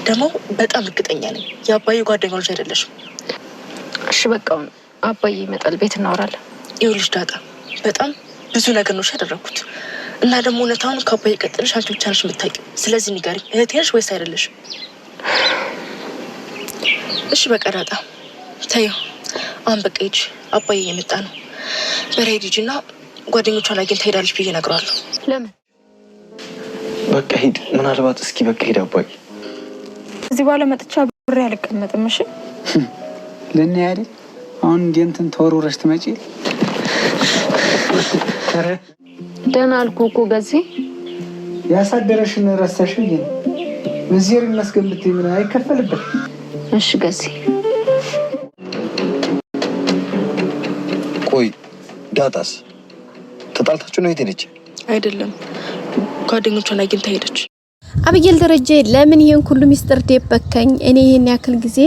ደግሞ በጣም እርግጠኛ ነኝ የአባዬ ጓደኛ ልጅ አይደለሽም። እሺ በቃ አሁን አባዬ ይመጣል፣ ቤት እናወራለን። ይኸውልሽ ዳጣ በጣም ብዙ ነገር ነው ያደረኩት እና ደግሞ እውነታውን ከአባዬ ቀጥልሽ አንቺ ብቻ ነሽ የምታውቂው። ስለዚህ ንገሪኝ፣ እህቴ ነሽ ወይስ አይደለሽም? እሺ በቃ ዳጣ ተይው። አሁን በቃ ሂጂ፣ አባዬ እየመጣ ነው። በረሄድ ሂጂ እና ጓደኞቿን አግኝታ ሄዳለች ብዬ እነግረዋለሁ። ለምን በቃ ሂድ። ምናልባት እስኪ በቃ ሂድ አባዬ። እዚህ በኋላ መጥቻ ብሬ አልቀመጥም። እሺ ልን አይደል አሁን እንደ እንትን ተወርውረሽ ትመጪ። ደህና አልኩህ እኮ ገዜ። ያሳደረሽን ረሳሽ ብዬ ነው። እግዜር ይመስገን ብትይ ምን አይከፈልበት። እሺ ገዜ። ቆይ ዳጣስ ተጣልታችሁ ነው? የት ሄደች? አይደለም ጓደኞቿን አግኝታ ሄደች። አብጌል ደረጀ ለምን ይሄን ሁሉ ሚስጥር ደበከኝ? እኔ ይሄን ያክል ጊዜ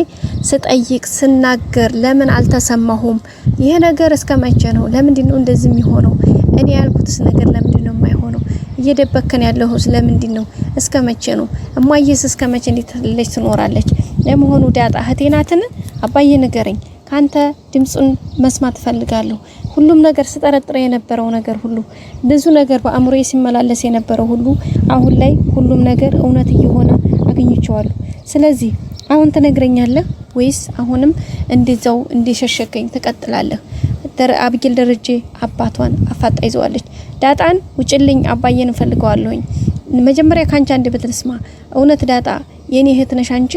ስጠይቅ ስናገር ለምን አልተሰማሁም? ይሄ ነገር እስከ መቼ ነው? ለምንድን ነው እንደዚህ የሚሆነው? እኔ ያልኩትስ ነገር ለምንድን ነው የማይሆነው? እየደበከን ያለሁስ ለምንድን ነው? እስከ መቼ ነው? እማዬስ እስከ መቼ እንዴት ትኖራለች? ለመሆኑ ዳጣ እህቴ ናትን? አባዬ ንገረኝ። ካንተ ድምጹን መስማት እፈልጋለሁ። ሁሉም ነገር ስጠረጥረ የነበረው ነገር ሁሉ ብዙ ነገር በአእምሮዬ ሲመላለስ የነበረው ሁሉ አሁን ላይ ሁሉም ነገር እውነት እየሆነ አግኝቼዋለሁ። ስለዚህ አሁን ትነግረኛለህ ወይስ አሁንም እንደዛው እንደሸሸከኝ ትቀጥላለህ? አብጌል ደረጀ አባቷን አፋጣ ይዘዋለች። ዳጣን ውጭልኝ፣ አባዬን እፈልገዋለሁኝ። መጀመሪያ ካንቺ አንድ ብትልስማ እውነት ዳጣ የኔ እህት ነሽ አንቺ?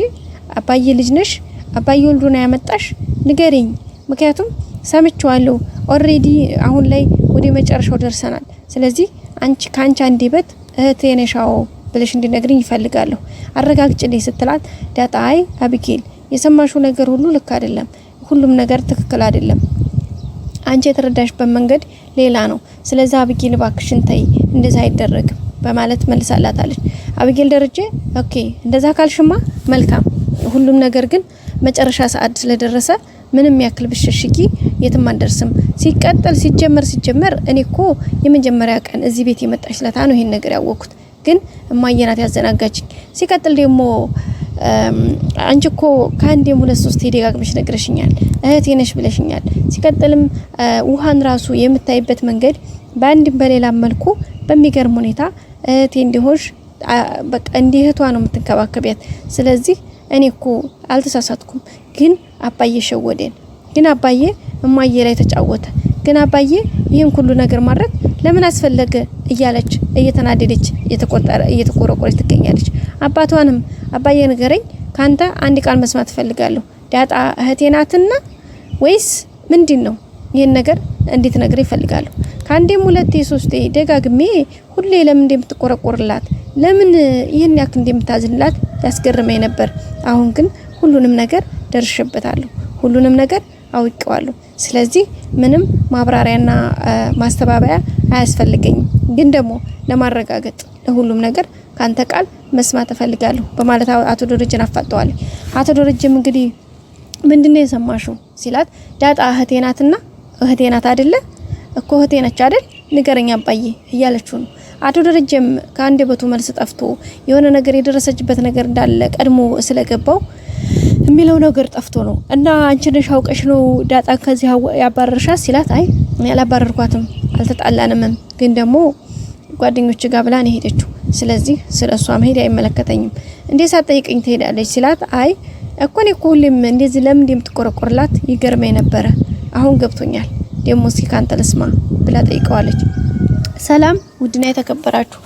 አባዬ ልጅ ነሽ? አባዬ ወልዶ ነው ያመጣሽ? ንገሪኝ። ምክንያቱም ሰምቼዋለሁ። already አሁን ላይ ወደ መጨረሻው ደርሰናል። ስለዚህ አንቺ ካንቺ አንደበት እህቴ ነሽ አዎ ብለሽ እንዲነግርኝ ይፈልጋለሁ። አረጋግጭልኝ ስትላት ዳጣ አይ አቢጌል የሰማሽው ነገር ሁሉ ልክ አይደለም፣ ሁሉም ነገር ትክክል አይደለም። አንቺ የተረዳሽበት መንገድ ሌላ ነው። ስለዚህ አቢጌል እባክሽን ተይ፣ እንደዛ አይደረግም በማለት መልሳላታለች። አቢጌል ደረጀ okay እንደዛ ካልሽማ መልካም፣ ሁሉም ነገር ግን መጨረሻ ሰዓት ስለደረሰ ምንም ያክል ብሸሽጊ የትም አንደርስም። ሲቀጥል ሲጀመር እኔ እኮ የመጀመሪያ ቀን እዚህ ቤት የመጣች ለታ ነው ይሄን ነገር ያወቅኩት፣ ግን እማዬ ናት ያዘናጋችኝ። ሲቀጥል ደግሞ አንቺ እኮ ከአንዴም ሁለት ሶስት ደጋግመሽ ነግረሽኛል፣ እህቴ ነሽ ብለሽኛል። ሲቀጥልም ውሃን ራሱ የምታይበት መንገድ በአንድም በሌላም መልኩ በሚገርም ሁኔታ እህቴ እንዲሆንሽ በቃ እንዲህ እህቷ ነው የምትንከባከቢያት። ስለዚህ እኔ እኮ አልተሳሳትኩም፣ ግን አባዬ ሸወደን፣ ግን አባዬ እማዬ ላይ ተጫወተ፣ ግን አባዬ ይህን ሁሉ ነገር ማድረግ ለምን አስፈለገ እያለች እየተናደደች እየተቆረቆረች ትገኛለች። አባቷንም አባዬ ንገረኝ፣ ካንተ አንድ ቃል መስማት እፈልጋለሁ። ዳጣ እህቴ ናትና ወይስ ምንድን ነው? ይህን ነገር እንዴት ነገር ይፈልጋለሁ። ከአንዴም ሁለቴ ሶስቴ ደጋግሜ ሁሌ ለምን እንደምትቆረቆርላት ለምን ይህን ያክል እንደምታዝንላት ያስገርመኝ ነበር። አሁን ግን ሁሉንም ነገር ደርሼበታለሁ። ሁሉንም ነገር አውቄዋለሁ። ስለዚህ ምንም ማብራሪያና ማስተባበያ አያስፈልገኝም። ግን ደግሞ ለማረጋገጥ ለሁሉም ነገር ካንተ ቃል መስማት እፈልጋለሁ በማለት አቶ ደረጀን አፋጠዋል። አቶ ደረጀም እንግዲህ ምንድነው የሰማሽው ሲላት ዳጣ እህቴ ናትና እህቴ ናት አይደለ እኮ እህቴ ነች አይደል ንገረኝ አባዬ እያለችው ነው። አቶ ደረጀም ከአንደበቱ መልስ ጠፍቶ የሆነ ነገር የደረሰችበት ነገር እንዳለ ቀድሞ ስለገባው የሚለው ነገር ጠፍቶ ነው። እና አንቺ ነሽ አውቀሽ ነው ዳጣን ከዚህ ያባረርሻት ሲላት፣ አይ እኔ አላባረርኳትም አልተጣላንምም፣ ግን ደግሞ ጓደኞች ጋር ብላ ነው የሄደችው። ስለዚህ ስለ እሷ መሄድ አይመለከተኝም፣ እንዴ ሳትጠይቀኝ ትሄዳለች ሲላት፣ አይ እኮ እኔ እኮ ሁሌም እንደዚህ ለምን እንደምትቆረቆርላት ይገርመኝ ነበረ፣ አሁን ገብቶኛል። ደግሞ እስኪ ካንተ ልስማ ብላ ጠይቀዋለች። ሰላም ውድና የተከበራችሁ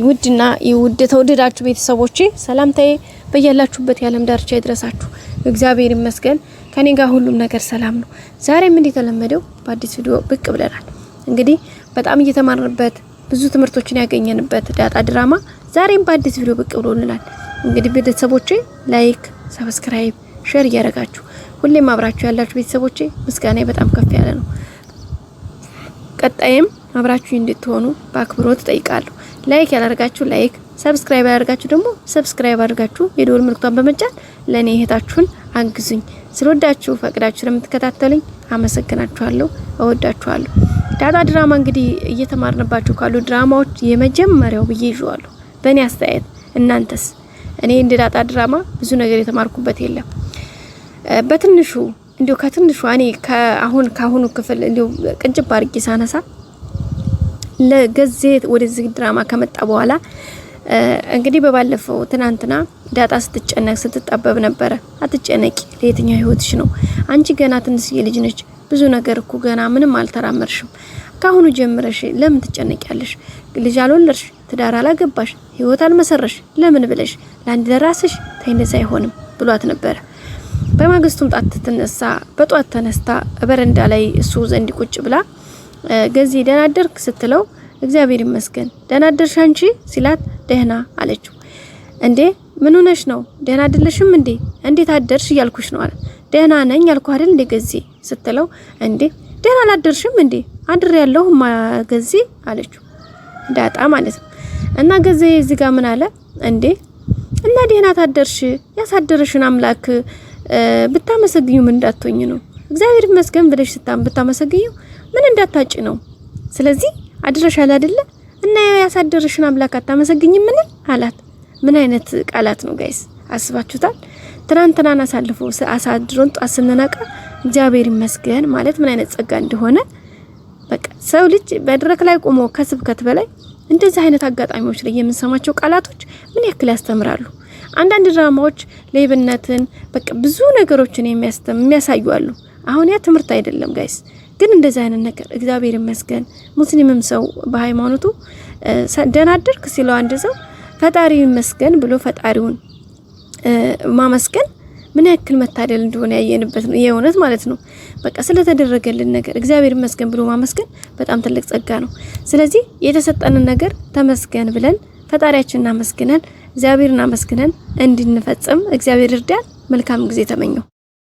ውድና ውድ ተወደዳችሁ ቤተሰቦቼ ሰላምታዬ በያላችሁበት የዓለም ዳርቻ ይድረሳችሁ። እግዚአብሔር ይመስገን ከኔ ጋር ሁሉም ነገር ሰላም ነው። ዛሬም እንደተለመደው በአዲስ ቪዲዮ ብቅ ብለናል። እንግዲህ በጣም እየተማርንበት ብዙ ትምህርቶችን ያገኘንበት ዳጣ ድራማ ዛሬም በአዲስ ቪዲዮ ብቅ ብሎልናል። እንግዲህ ቤተሰቦቼ like፣ subscribe፣ share እያደረጋችሁ ሁሌም አብራችሁ ያላችሁ ቤተሰቦቼ ምስጋናዬ በጣም ከፍ ያለ ነው። ቀጣይም አብራችሁ እንድትሆኑ በአክብሮት እጠይቃለሁ። like ያላደርጋችሁ like፣ subscribe ያላደርጋችሁ ደግሞ subscribe አድርጋችሁ የደወል ምልክቷን በመጫን ለእኔ እህታችሁን አግዙኝ። ስለወዳችሁ ፈቅዳችሁ ስለምትከታተሉኝ አመሰግናችኋለሁ። እወዳችኋለሁ። ዳጣ ድራማ እንግዲህ እየተማርንባቸው ካሉ ድራማዎች የመጀመሪያው ብዬ ይዤዋለሁ በእኔ አስተያየት። እናንተስ እኔ እንደ ዳጣ ድራማ ብዙ ነገር የተማርኩበት የለም። በትንሹ እንዲሁ ከትንሹ እኔ ከአሁን ካሁኑ ክፍል እንዲሁ ቅንጭብ አድርጌ ሳነሳ ለገዜ ወደዚህ ድራማ ከመጣ በኋላ እንግዲህ በባለፈው ትናንትና ዳጣ ስትጨነቅ ስትጠበብ ነበረ። አትጨነቂ፣ ለየትኛው ህይወትሽ ነው? አንቺ ገና ትንሽዬ ልጅ ነች። ብዙ ነገር እኮ ገና ምንም አልተራመርሽም። ካሁኑ ጀምረሽ ለምን ትጨነቂያለሽ? ልጅ አልወለድሽ፣ ትዳር አላገባሽ፣ ህይወት አልመሰረሽ፣ ለምን ብለሽ ለአንድ ለራስሽ ተይ፣ እንደዛ አይሆንም ብሏት ነበረ። በማግስቱም ጣት ትነሳ በጧት ተነስታ በረንዳ ላይ እሱ ዘንድ ቁጭ ብላ ገዜ ደህና አደርክ ስትለው እግዚአብሔር ይመስገን ደህና አደርሽ አንቺ ሲላት ደህና አለችው። እንዴ ምን ሆነሽ ነው? ደህና አይደለሽም እንዴ? እንዴት አደርሽ እያልኩሽ ነው አለ። ደህና ነኝ ያልኩ አይደል እንዴ ገዜ ስትለው እንዴ ደህና አላደርሽም እንዴ? አድር ያለሁ ገዜ አለችው። ዳጣ ማለት ነው። እና ገዜ እዚህ ጋር ምን አለ እንዴ እና ደህና ታደርሽ ያሳደረሽን አምላክ ብታመሰግኙ ምን እንዳትሆኝ ነው? እግዚአብሔር ይመስገን ብለሽ ስታም ብታመሰግኙ ምን እንዳታጭ ነው? ስለዚህ አድረሻል አይደለ እና ያሳደረሽን አምላክ አታመሰግኝም ምን አላት። ምን አይነት ቃላት ነው guys? አስባችሁታል? ትናንትናን አሳልፎ አሳድሮን ጧት ስንነቃ እግዚአብሔር ይመስገን ማለት ምን አይነት ጸጋ እንደሆነ በቃ ሰው ልጅ መድረክ ላይ ቆሞ ከስብከት በላይ እንደዚህ አይነት አጋጣሚዎች ላይ የምንሰማቸው ቃላቶች ምን ያክል ያስተምራሉ። አንዳንድ ድራማዎች ሌብነትን በቃ ብዙ ነገሮችን የሚያሳዩ አሉ። አሁን ያ ትምህርት አይደለም guys። ግን እንደዚህ አይነት ነገር እግዚአብሔር ይመስገን ሙስሊምም ሰው በሃይማኖቱ ደህና አደርክ ሲለው አንድ ሰው ፈጣሪ ይመስገን ብሎ ፈጣሪውን ማመስገን ምን ያክል መታደል እንደሆነ ያየንበት ነው። የእውነት ማለት ነው። በቃ ስለተደረገልን ነገር እግዚአብሔር ይመስገን ብሎ ማመስገን በጣም ትልቅ ጸጋ ነው። ስለዚህ የተሰጠንን ነገር ተመስገን ብለን ፈጣሪያችንን አመስግነን እግዚአብሔርን አመስግነን እንድንፈጽም እግዚአብሔር እርዳን። መልካም ጊዜ ተመኘው።